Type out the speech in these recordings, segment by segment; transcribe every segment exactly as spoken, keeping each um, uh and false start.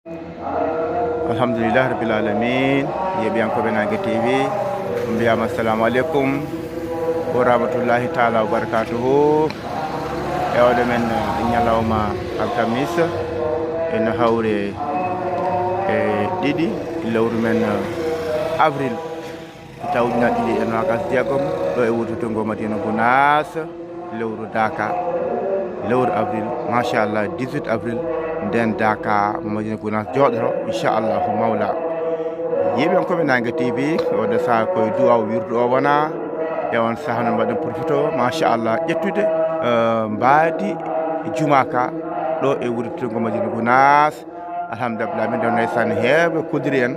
Alhamdulillahi rabbil alamin. Yeeɓiyankooɓe Naange T V, on mbiyaama assalamu aleykum wa rahmatullahi taala wa barakatuhu. E oɗo men, eh, ñalawma alkamis, ene hawre e ɗiɗi lewru men, eh, avril. Taw ujunaaji ɗiɗi e noogaas jeegom, ɗo e wuro Tonngo Madina Gunaas, lewru Daaka, lewru avril, machallah, dix-huit avril, nden Daaka mo Madina Gunaas jooɗoto, inchallahu mawla. Yeeɓiyankooɓe Naange T V, oɗo saha koye duwaw wirdu o wona, e on saha noon mbaɗen profito, machallah, ƴettude, eh, mbaadi juma ka, ɗo e wuro Tonngo Madina Gunaas. Alhamdulillah, min ɗon ndeysaan heewɓe kolliri en,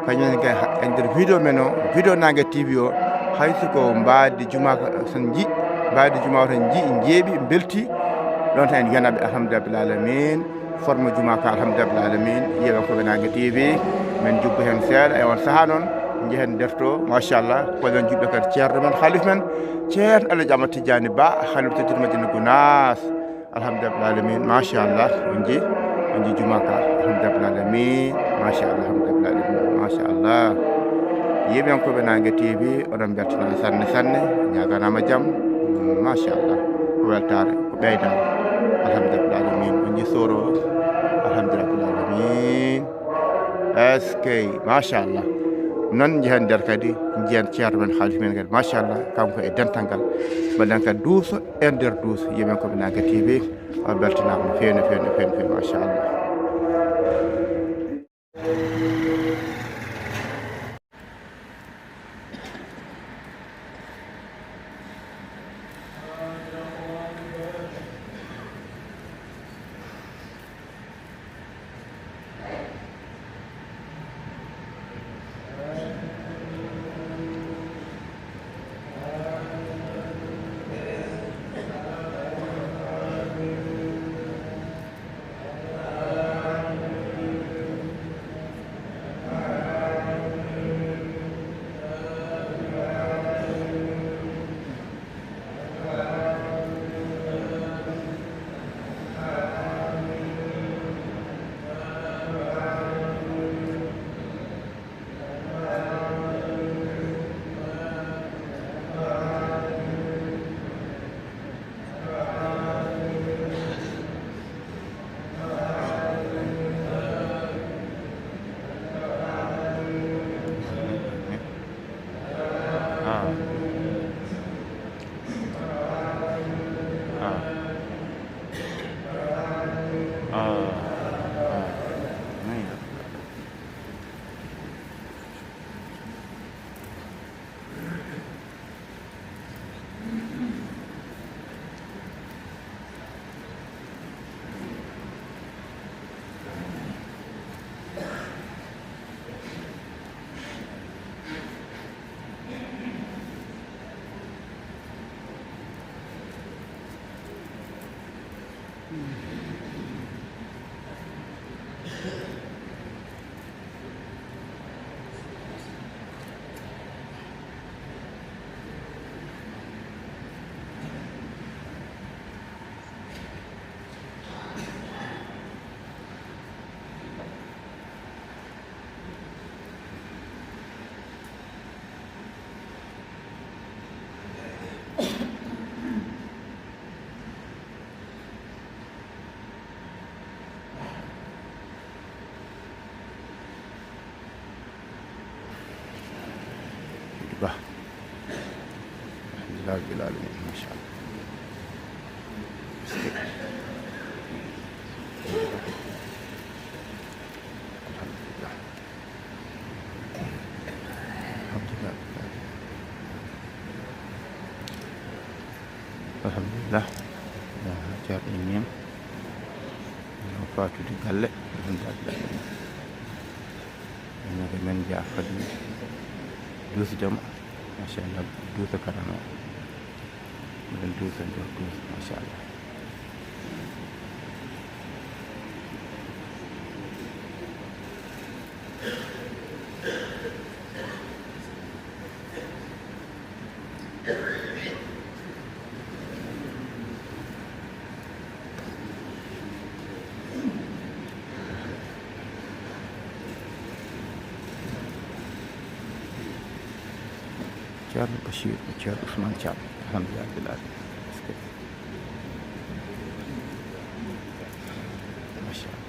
kañum en kay ha-, e nder vidéo men o, vidéo Naange T V o, hay so ko mbaadi juma ka, so en nji-, mbaadi juma o tan nji-, njeeɓi, mbelti, ɗon tan en yanaɓe, alhamdulillah rabbil alamin. Forme juma ka, alhamdulillah rabbil alamin. Yeeɓiyankooɓe Naange T V, men jubbo heen seeɗa e on saha noon, njehen nder to, machallah, koɗen juɓɓe kadi ceerno men, halif men, ceerno Alhaji Ahmad Tidiani Ba, halif teddude Madina Gunaas. Alhamdulillah alamin, machallah, on nji, on nji juma ka, alhamdulillah alamin, machallah, alhamdulillah alamin, machallah. Yeeɓiyankooɓe Naange T V, oɗon mbeltanaama sanne, sanne, ñaaganaama jam, machallah, ko weltaare, ko ɓeydaare, alhamdulillah alamin, on nji soro, alhamdulillah alamin. Eskey, machallah. Noon njehen nder kadi, njiyen ceerno men, halif men kadi, machallah, kanko e dental ngal. Mbaɗen kadi duuso, e nder duuso, yeeɓiyankooɓe Naange T V, on mbeltanaama no feewi, no feewi, no feewi, no feewi, machallah. Ba. Alhamdulillah rabbil alamin, machallah. Alhamdulillah. Alhamdulillah. Alhamdulillah. Ya, ceerno Ibrahima. Yo faatude galle. Alhamdulillah. Ene ko men njaha fadi duusde mo. Machallah, duusa karama. Mbiɗen duusa nder duusa, machallah. Ceerno Bachir, Ceerno Ousmane Thiam. Alhamdulillah, Bilal. Est-ce que, machallah.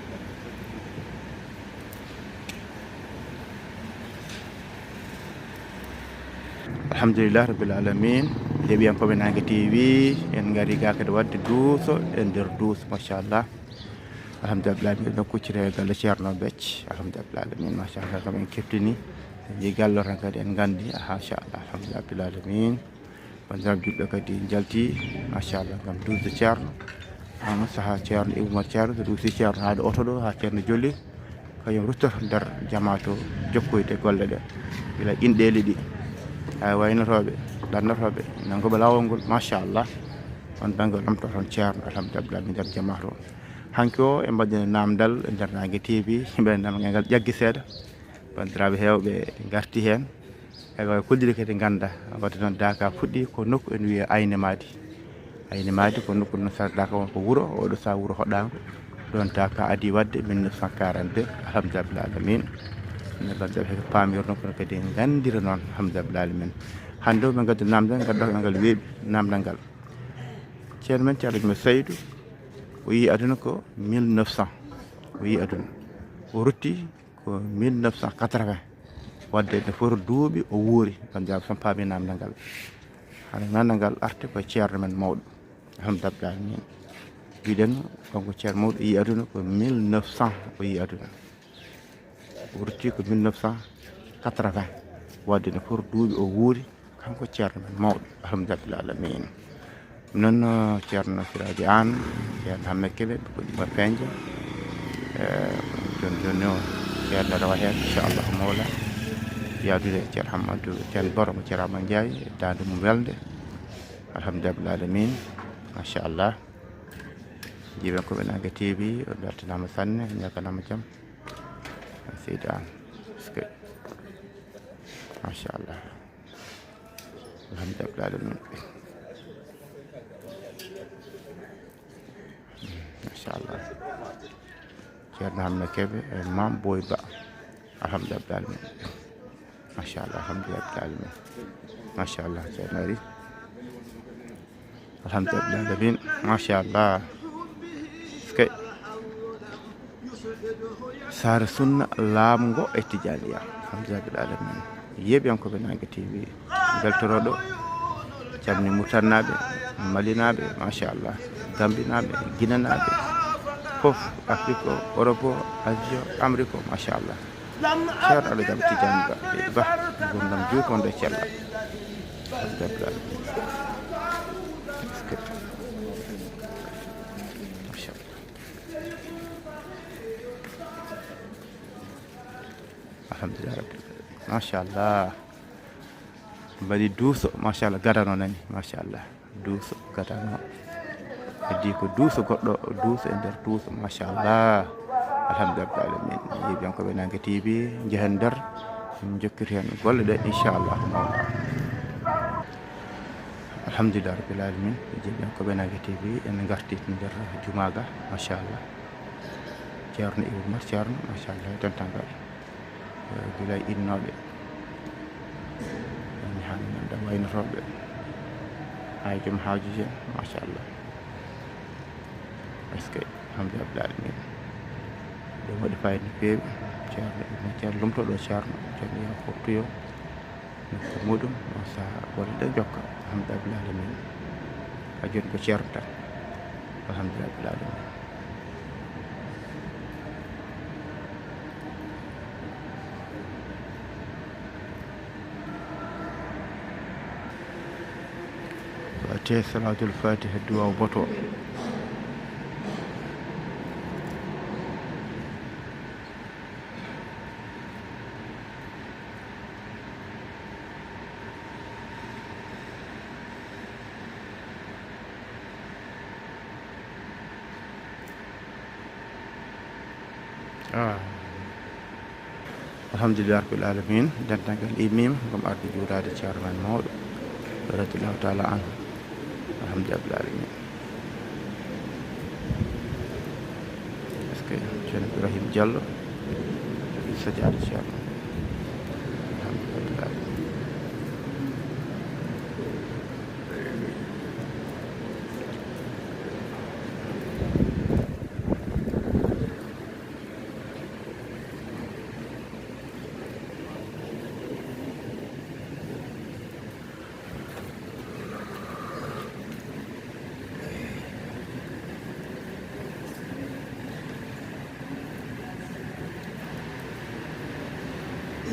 Alhamdulillah Rabbil Alamin. Heɗiyankooɓe Naange T V, en ngari ga kadi waɗde duuso e nder duuso, machallah. Alhamdulillah, miɗen kuccita e galle Ceerno Becc. Alhamdulillah, min machallah, kam en keftini. En njii galle o tan kadi en nganndi, machallah, alhamdulillah, Rabbil Alamin. Banndiraaɓe julɓe kadi njalti, machallah, ngam duusde Ceerno. Hano sahaa Ceerno Ibou Oumar Ceerno, so duusi Ceerno haa ɗo oto ɗo, haa Ceerno jolli. Kañum ruttoto nder jamaa to, jokkoyde golle ɗe. Gila inɗeeli ɗi. Hay waynotooɓe, ɗannotooɓe, nannguɓe laawol ngol, machallah. On ɓe ngol lamto toon Ceerno, alhamdulillah, nder jamaa to. Hanki o, en mbaɗi naamndal e nder Naange T V, yimɓe naamndal ngal ƴaggi seeɗa. Banndiraaɓe heewɓe ngarti heen. Ewa, kolliri kadi ngannda, wadde noon Daaka fuɗɗi ko nokku ene wiyee Ayne Maadi. Ayne Maadi ko nokku noon, sa Daaka won ko wuro, oɗo sa wuro hoɗaango. Ɗoon Daaka adii waɗde mille neuf cent quarante-deux, alhamdulillah alamin. Ne banndiraaɓe heewɓe paamirno, kono kadi nganndira noon, alhamdulillah alamin. Hannde o, ɓe ngaddi naamndal, ngadda ko ngal weeɓi, naamndal ngal. Ceerno men, Ceerno Ibn Saydu, o yii aduna ko mille neuf cent, o yii aduna. O rutti ko mille neuf cent quatre-vingts, wadde ne foti duuɓi o wuuri, banndiraaɓe, so on paami naamndal ngal. Hano naamndal ngal arti ko ceerno men mawɗo, alhamdulillah, min mbiɗen, kanko ceerno mawɗo yii aduna ko mille neuf cent o yii aduna. O rutti ko mille neuf cent quatre-vingts, wadde ne foti duuɓi o wuuri, kanko ceerno men mawɗo, alhamdulillah alamin. Noon, uh, Ceerno Siraaji Aan, Ceerno Hammet Kebe, ɓe ko ɗum e peeje. Eh, jooni, jooni o, Ceerno rewa heen, inchallahu mawla. Yaadude e Ceerno Hammadou Teen Boro mo Ceerno Amadou Ndiaye, e daande mum welnde. Alhamdulillah alamin, machallah. Jiiɓen ko ɓe Naange T V, o beltanaama sanne, ñaaganaama jam. Seydi Aan, est-ce que, machallah. Alhamdulillah alamin. Machallah. Ceerno Hammet Kebe e Maam Boy Ba. Alhamdulillah alamin. Machallah, alhamdulillah alamin. Machallah, Ceerno ari. Alhamdulillah alamin. Machallah. Est-ce que Saare Sunna, Laamngo e Tijaaniya. Alhamdulillah alamin. Yeeɓiyankooɓe Naange T V, beltorooɗo, camni Murtannaaɓe, Malinaaɓe, machallah, Gambinaaɓe, Ginenaaɓe, fof, Afrik o, Europe o, Asie o, Amérique o, machallah. Ceerno Alaji Ahmad Tijaani Ba, Ba, ngurdam juutonde e cellal. Alhamdulillah. Est-ce que, machallah. Alhamdulillah rabbil alamin. Machallah. Mbaɗi duuso, machallah, gadano nani, machallah. Duuso, gadano. Heddi ko duuso goɗɗo, duuso e nder duuso, machallah. Alhamdulillah rabbil alamin. Yeeɓiyankooɓe Naange T V, njehen nder, min njokkita heen golle ɗe, inchallah mawla. Alhamdulillah rabbil alamin. Yeeɓiyankooɓe Naange T V, en ngarti nder jumaa ga, machallah. Ceerno Ibou Oumar Ceerno, machallah, e dental ngal. Eh, gila e innooɓe. En hani nande waynotooɓe. Hay joom haajuuji en, machallah. Est-ce que, alhamdulillah rabbil alamin. Ɗum waɗi fayida no feewi. Ceerno Ibou Oumar Ceerno, lomtoɗo Ceerno, Ceerno Yakuba Tuyo. Nokku muɗum, on saha golle ɗe jokka. Alhamdulillah rabbil alamin. Ha jooni ko Ceerno tan. Alhamdulillah rabbil alamin. Fatiha, Salatul Fatiha, duwaaw boto. Ah. Alhamdulillah rabbil alamin. Dental ngal immima ngam arde juuraade Ceerno men mawɗo, radiyallahu taala anhu. Alhamdulillah rabbil alamin. Est-ce que Ceerno Ibrahim Diallo, sajaada Ceerno? Alhamdulillah rabbil alamin. Ah,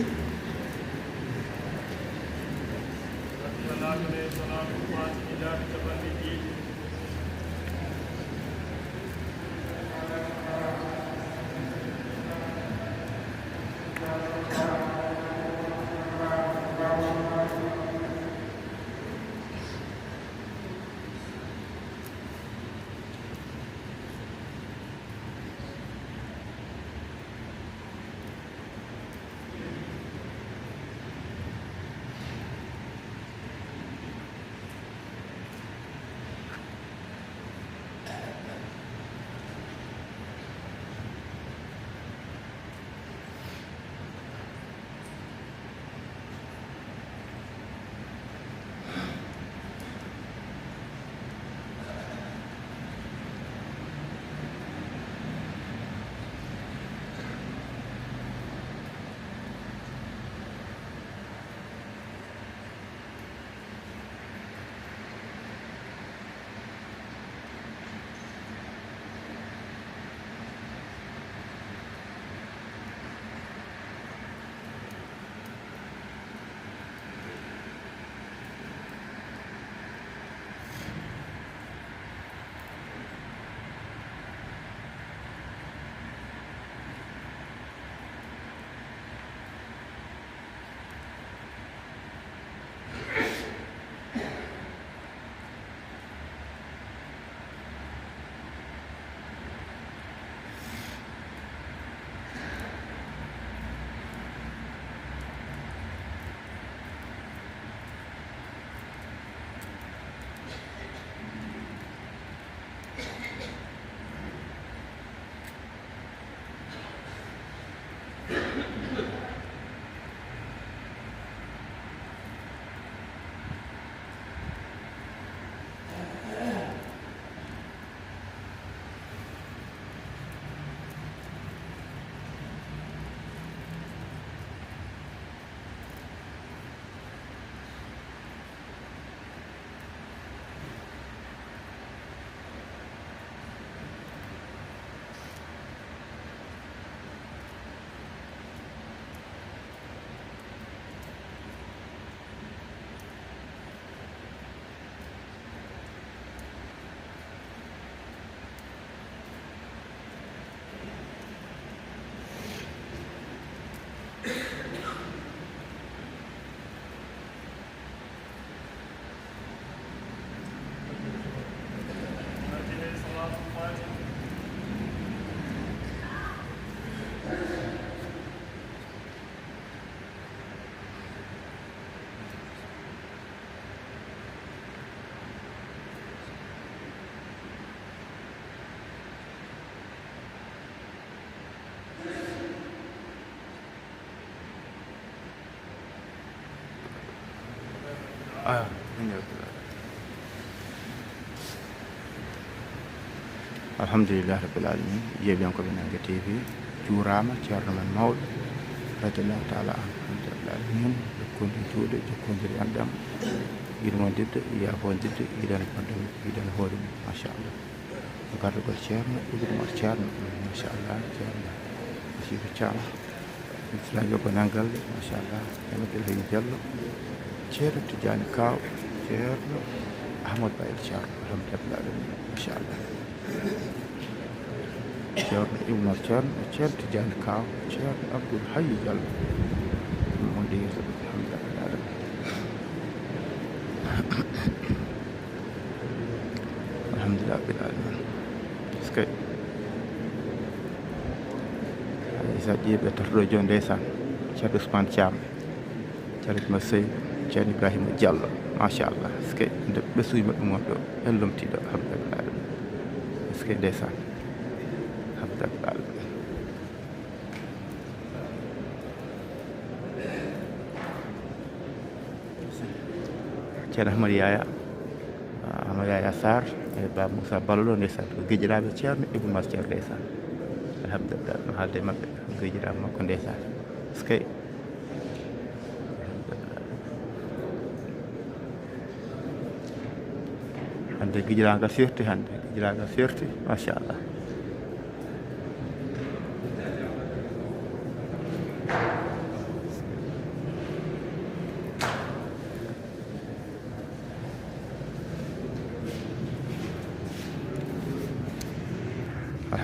alhamdulillahi rabbil alamin. Yeeɓiyankooɓe Nannge T V, juuraama ceerno men mawɗo, radiyallahu taala anhu. Alhamdulillahi rabbil alamin. Jokkondir juuɗe, jokkondir enɗam, yurmondirde, yaafondirde, yiɗande ɓandu mum, yiɗande hoore mum, machallah. Garɗo ceerno Ibra Umar Ceerno, machallah, ceerno Basiru Caam. Misilaajo ko nangal, machallah, ceerno Abdoulaye Diallo, ceerno Tidiane Kaw, ceerno Ahmad Bayel Ceerno, alhamdulillah, machallah. Ceerno Ibra Umar Ceerno, ceerno Tidiane Kaw, ceerno Abdoul Hayy Diallo. Mo wonde yeeso, alhamdulillah. Alhamdulillah rabbil alamin. Est-ce que ay sa ƴeewi ɓe tatoɗo jooni ndeysaan, ceerno Ousmane Thiam, ceerno Ibrahima Sey, ceerno Ibrahima Diallo, machallah. Est-ce que nde ɓesnguuji maɓɓe ngon ɗo en lomtiiɗo, alhamdulillah rabbil alamin. Est-ce que ndeysaan, alhamdulillah rabbil alamin. Ceerno Ahmad Yaya, Ahmad Yaya Sarr, e Ba Moussa Ballo, ndeysaan, ko giƴiraaɓe ceerno Ibou Mar Ceerno, ndeysaan. Alhamdulillah, no haalde e maɓɓe, ko giƴiraaɓe makko, ndeysaan. Eskey. Hannde gijiraangal seerti, hannde gijiraangal seerti, machallah.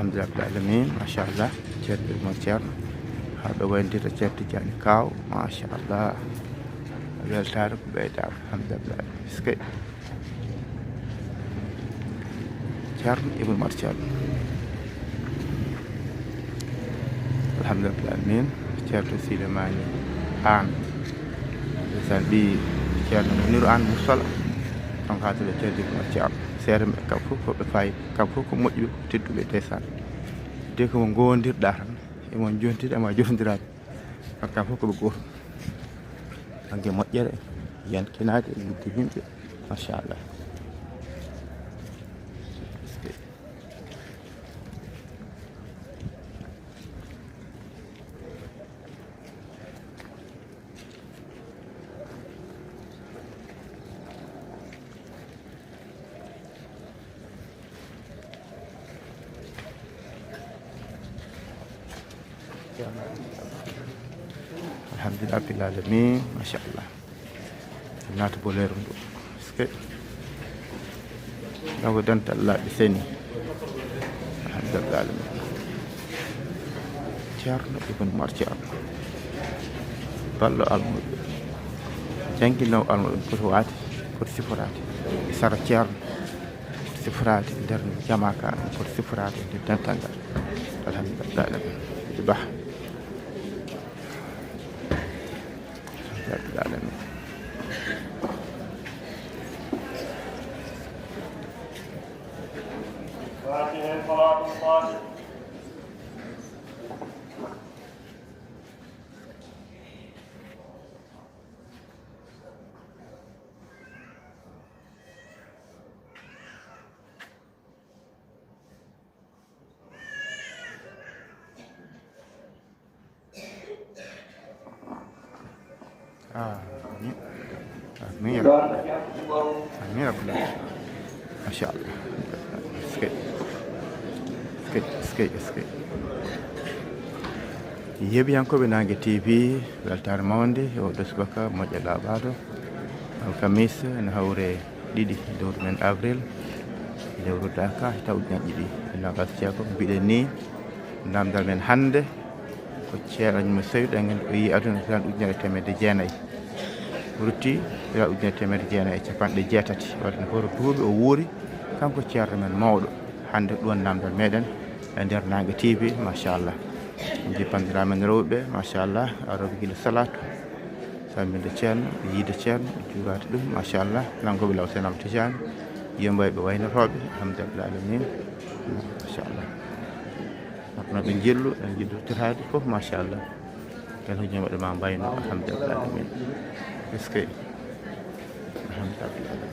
Alhamdulillah alamin, machallah. Ceerno Ibn Ceerno, haa ɗo wayndirta Ceerno Tijjaani Kaaw, machallah. Weltaare ko ɓeydaaka, alhamdulillah. Est-ce que Ceerno Ibn Mar Ceerno? Alhamdulillah alamin. Ceerno Silemani Aan, ndeysaan, ɓii Ceerno Muniru Aan Mursala, kanko haa to Ceerno Ibn Mar Ceerno. Seeɗa ɓe, kamɓe fof ko ɓe faayi, kamɓe fof ko moƴƴuɓe, ko tedduɓe, ndeysaan. De ko mo ngoondirɗaa tan, emo jontide, ema jondiraade. Kamɓe fof ko ɓe gooto. Bannge moƴƴere, yankinaade, yidde yimɓe, machallah. Alhamdulillah rabbil alamin, machallah. Naata boleeru ndu. Est-ce que ɗo ko dental laaɓi seni? Alhamdulillah alamin. Ceerno Ibn Mar Ceerno, ballo almuɓe, jannginoowo almuɓe, foti waade, foti siforaade e sara Ceerno, foti siforaade e nder jamaaka, foti siforaade e nder dental ngal. Alhamdulillah alamin. Bah. Alhamdulillah alamin. Amin. Amin ya Rabbi. Amin ya Rabbi. Machallah. Est-ce que, est-ce que, est-ce que, est-ce que. Yeeɓiyankooɓe Naange T V, weltaare mawnde, o ɗo subaka moƴƴo laaɓaaɗo. Alkamiisa, ene hawre ɗiɗi lewru men avril, lewru Daaka, hitaande ujunere ɗiɗi e noogaas e jeego. Mbiɗen ni, naamndal men hannde ko Ceerno Aji Malik Sow, ɗen ngen o yii aduna hitaande ujunere e teemedde jeenayi. Rutti hitaande ujunere e teemedde jeenayi e capanɗe jeetati. Waɗde ne hoto duuɓi o wuuri, kanko ceerno men mawɗo. Hannde ko ɗum woni naamndal meɗen e nder Naange T V, machallah. Min nji banndiraaɓe men rewɓe, machallah, arooɓe gila salaatu. Samminde ceerno, yiide ceerno, juuraade ɗum, machallah. Nanngooɓe law Seynal Tijaani, yombayɓe waynotooɓe, alhamdulillah alamin. Machallah. Hakkunde ɓe njillu, ɓe njillu tiraade fof, machallah. Ken hujja waɗa ma mbayno, alhamdulillah alamin. Est-ce que? Alhamdulillah alamin.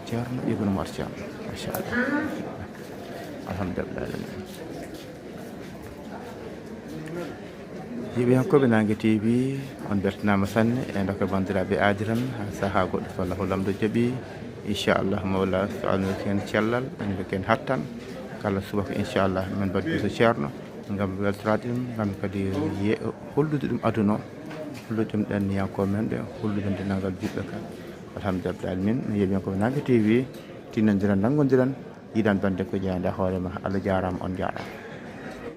Ceerno Ibn Mar Ceerno, machallah. Alhamdulillah alamin. Yeeɓiyankooɓe Naange T V, on mbeltanaama sanne e ndokke banndiraaɓe aadiran haa sahaa goɗɗo so Allahu Laamɗo jaɓi. Inchallah Mawla, so Allah nokki heen cellal, en nokki heen hattan. Kala subaka inchallah min mbaɗi biso ceerno ngam weltoraade ɗum, ngam kadi ye-, hollude ɗum aduna o, hollude ɗum ɗanniyankoo men ɓe, hollude ɗum denndaangal juulɓe kala. Alhamdulillah alamin, yeeɓiyankooɓe Naange T V, tinnondiren, nanngondiren, yiɗan bannde ko jeyaande hoore ma. Allah jaaraama, on njaaraama.